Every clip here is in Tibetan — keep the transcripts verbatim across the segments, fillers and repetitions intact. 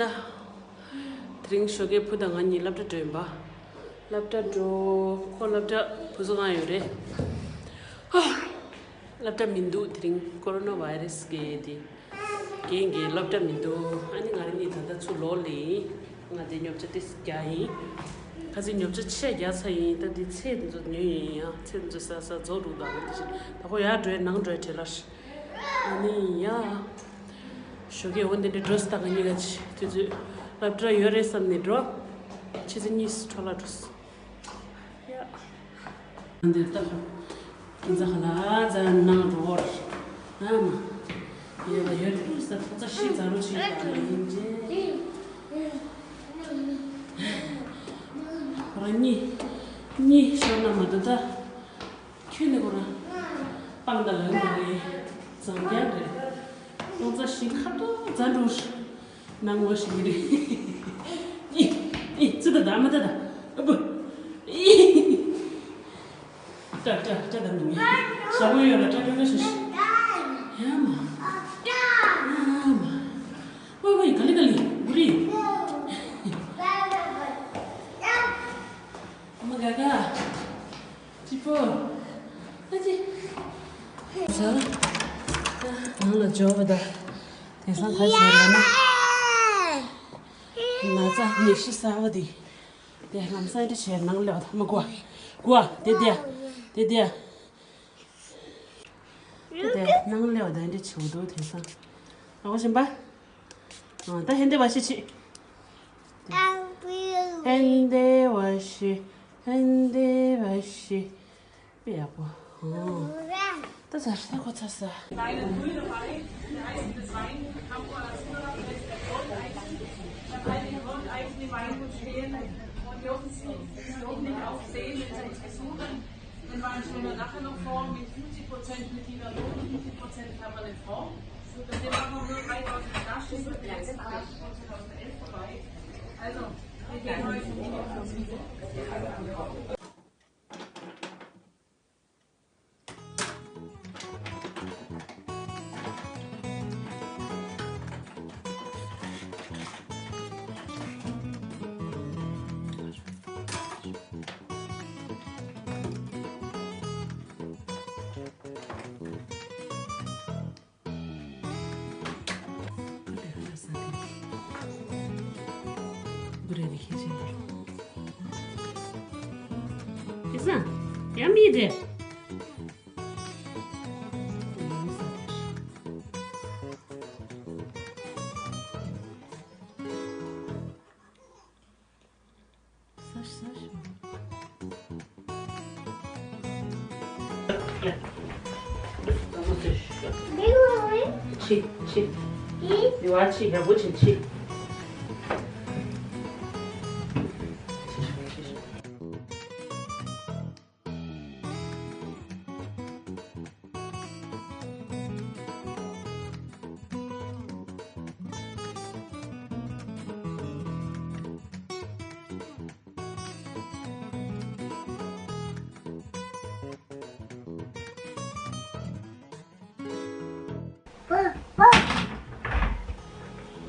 དེ་རིང་ཞོགས་ཀས་བུ་དང་ང་གཉིས་སློབ་གྲྭ་འགྲོ་ཡིན་པ། སློབ་གྲྭ་འགྲོ། ཁོ་སློབ་གྲྭ་བུ་གཟུགས་གང་ཡོད་རེད། ཧ། སློབ་གྲྭ་མི་འདུག་དེ་རིང་ཀོ་རོ་ན་བྷའི་རེ་སི་གི་དེ། རྐྱེན་གྱིས་སློབ་གྲྭ་མི་འདུག་ཨ་ནི་ང་རང་གཉིས་ད་ལྟ་ཚུར་ལོག་ལེ་ཡིན། ང་དེ་ཉོ་ཆ་ཏིས་རྒྱག་ཡིན། ཁ་སང་ཉོ་ཆ་ཆེ་རྒྱག་ཚར་ཡིན། ད་དེ་ཚལ་འདི་ཚོ་ཉོས་ཡིན་ཡ། ཚལ་འདི་ཚོ་ཟ་ཟ་རྫོགས་འགྲོ་གི་འདུག་ཨ་ནི་དེ་བཞིན་ད་ཁོ་ཡར་འགྲོའི་ནང་འགྲོའི་བྲེལ་ལ། ཨ་ནི་ཡ། ཞོགས་ཀས་འོ་འདི་འདྲའི་འགྲོ་སྟངས་གཉིས་ཀ་ཅི་དུས་ཚོད་སློབ་གྲྭ་ཡོད་རེད་བསམ་ནས་འགྲོ། ཕྱི་ཚེས་གཉིས་སུ་འཕྲོ་བརླག་འགྲོ། ཡ། འདིར་ལྟ། ཁྱིམ་ཚང་ཧ་ལ་ཛ་ནང་རོར། ཨ་མ། ཡོད་ལ་ཡོད་དུས་ས་ཐོག་ཚ་ཤི་ཛ་རུ་ཆི་ཡ་ཡིན་ཅེ། ཁོ་རང་གཉིས། གཉིས་ཤོར་ན་མ་དུ་ད། ཁྱོད་ནི་ཁོ་རང་། སྤང་ད་ལ་མ་རེད། ཛང་རྒྱ་རེད། ཐོག་ཚ་ཤི་ཁ་ཏོ་ཛ་འགྲོ། ནང་ངོ་ཤེས་ཀྱི་རེད། ཨི། ཨི། ཙི་ད་ད་མ་ད་ད། ཨ་བུ། ཨི། ཏྲ་ཏྲ་ཏྲ་ད་མི་མི། ཞྭ་མོ་ཡོད་ལ་ཏྲ་ཏྲ་ཏྲ་ཞུ་ཞུ། ཡ་མ། ཡ་མ། ཝེ་ཝེ་ག་ལི་ག་ལི་བུ་རི། མ་ག་ག་ཅི་པོ། ཨ་ཅི། ཟ། ནང་ལ་འབྱོར་བ་ད། དེང་སང་ཁ་ཤས་ལ་ན། ན་ཚ་ནད་གཞི་གསར་བ་འདི། དེ་ལམ་སང་འདྲ་བྱས་ནང་ལ་ད་མ་གོ། གོ་དེ་དེ། དེ་དེ། དེ་དེ་ནང་ལ་ད་འདྲ་བྱེད་འདུག་དེང་སང་། ཨ་གོ་བཞིན་པ། ཨ་ད་ཧན་དེ་བ་ཤི་ཆི། ཧན་དེ་བ་ཤི། ཧན་དེ་བ་ཤི། དཔེ་ཡག་པོ། ཨོ། ད་ཚར་ས་གོ་ཚར་ས། Eine grüne Wein, die heißen des Wein, Hamburger Sünderland, der ist der Goldeisen. Ich habe all die Goldeisen im Weingut stehen und dürfen sie, dürfen nicht aufsehen, wenn sie uns besuchen. Dann war ein schöner Lacher noch vor mit fünfzig Prozent mit Vinalon, fünfzig Prozent Cabernet Franc. Das sind einfach nur dreitausend Flaschen, das sind die letzten Flaschen von zweitausendelf vorbei. Also, wir gehen heute in die Offensive.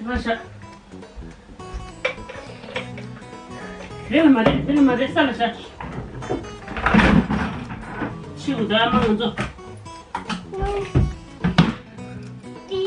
དེ་མ་བཞག་དེ་ལ་མ་རེད། དེ་ལ་མ་རེད། ས་ལ་བཞག་ཤི་འུ་ད་མ་ང་ཚོ། ཡ།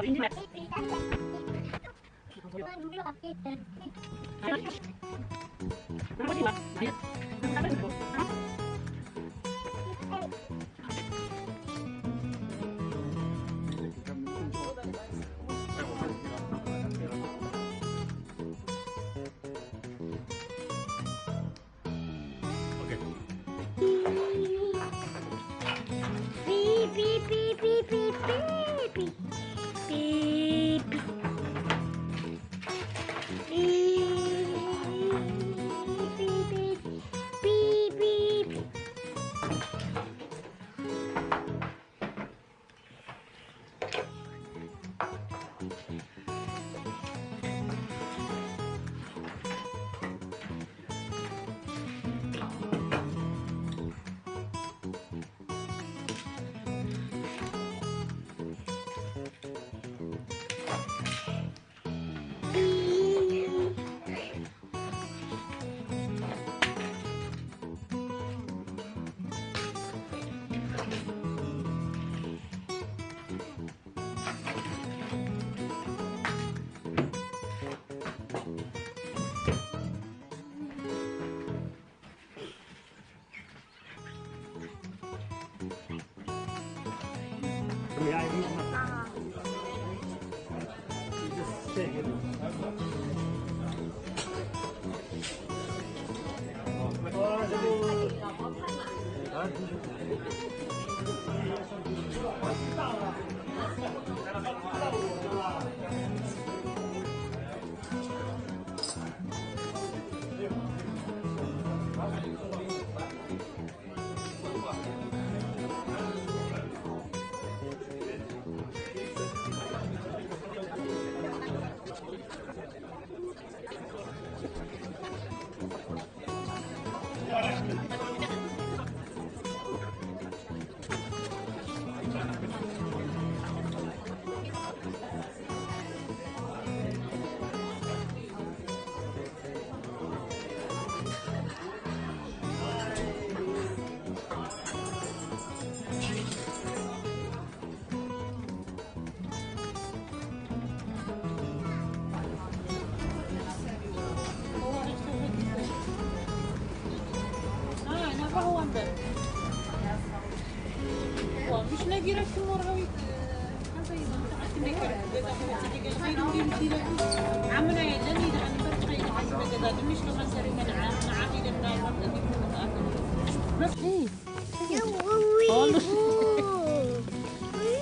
Beep, beep, beep, beep, beep, beep, beep. Beep, beep. Beep, beep, beep, beep, beep. Hey.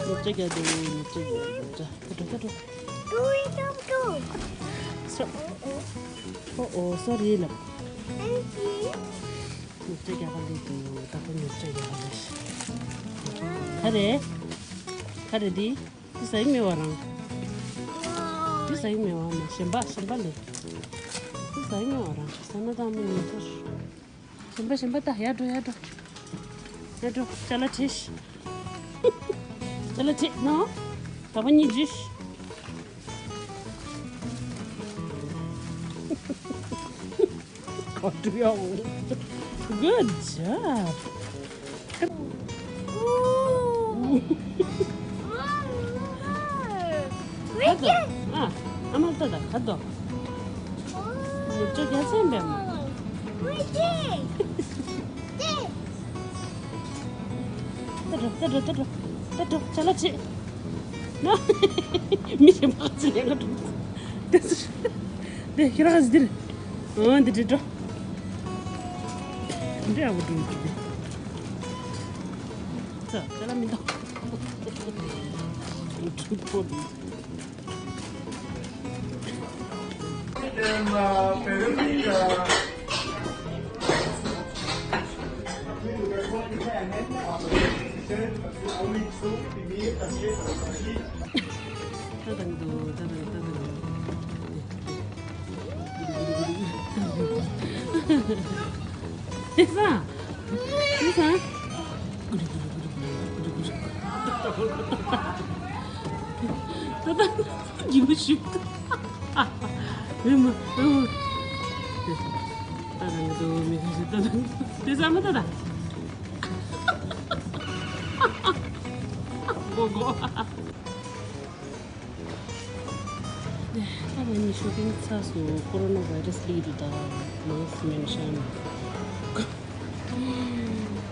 ནུབ་ཅག་རྒྱག་འདུག་ནུབ་ཅག་རྒྱག་འདུག་ད་འགྲོ་ད་འགྲོ། ཨོ་ཨོ་སོ་རི་ལབ། ནུབ་ཅག་རྒྱག་ག་སླེབས་འདུག་ད་ཁོ་ནུབ་ཅག་རྒྱག་ག་སླེབས། ག་རེ། ག་རེ་འདི། འདི་ཟ་ཡི་མེད་བ་རང་། འདི་ཟ་ཡི་མེད་བ་མ་གཞན་པ་གཞན་པ་ལས། འདི་ཟ་ཡི་མེད་བ་རང་ཟ་ན་ད་མི་ཉན་ཐོར། གཞན་པ་གཞན་པ་ད་ཡར་འགྲོ་ཡར་འགྲོ། ཡར་འགྲོ་ཅ་ལག་བྲིས། ཅ་ལག་བྲིས་ནོ། ད་པ་གཉིས་བྲིས། ག་འགྲོ་ཡ་འོ། Good job. ཨ་མ་ལྟ་ད་ག་དོ། ནུབ་ཅོ་རྒྱ་ཆེན་པས་མ། ད་འགྲོ་ད་འགྲོ་ད་འགྲོ་ད་འགྲོ་ཅ་ལག་བྱེད། ན། མི་གཞན་པ་ཚོ་ལས་ང་འགྲོ། དེ་ཚོ། དེ་ཁྱེད་རང་ཚོ་འདིར། འོ་འདི་འདྲ་འགྲོ། འདི་འདྲ་ཨ་བུ་འགྲོ་གི་འདུག་ཅ་ལག་མི་འདུག་འགྲོ་ཐོག་འདི། ད་དང་དུ་ད་དང་ད་དང་། དེ་ས། དེ་ས། ད་ད་ཡིན་པ་ཞིག་ཨུ་མ་ཨུ། ད་ད་ང་ཚོ་མི་ཁ་ཤས་ད་ད་དེ་ས་མ་ད་ད། གོ་གོ། ཤོ་པིང་ཚར་སོང་། ཀོ་རོ་ན་བྷའི་རེས་སླེབས་འདུག་ད་མང་སི་མེན་ཤམ།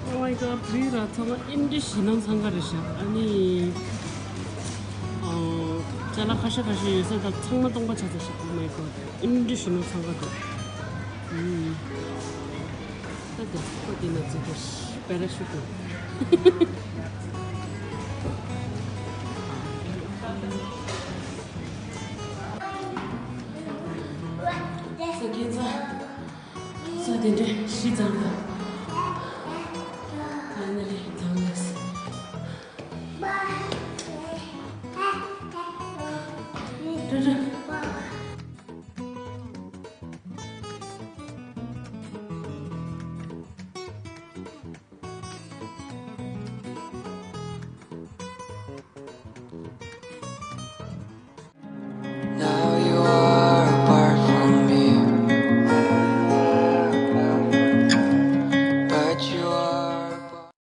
Oh my god, བྲིས་ར་ཚང་མ་ཨིན་འདྲི་ཞིག་ནང་ཚང་ག་རེད་ཤག་ཨ་ནི། ཨོ། ཅ་ལག་ཁ་ཤས་ཁ་ཤས་ཡོད་ས་ད་ཚང་མ་སྟོང་པ་ཆགས་ཚར་ཤག Oh my god, ཨིན་འདྲི་ཞིག་ནང་ཚང་ག་འདུག་ཨུམ། ད་དེ་ཁོ་དེ་ན་ཚོད་དེ་པེ་ར་ཤུ་ཏུ། ས་ཀྱི་ཚ། ས་དེ་འདྲ་ཤི་ཙང་ད།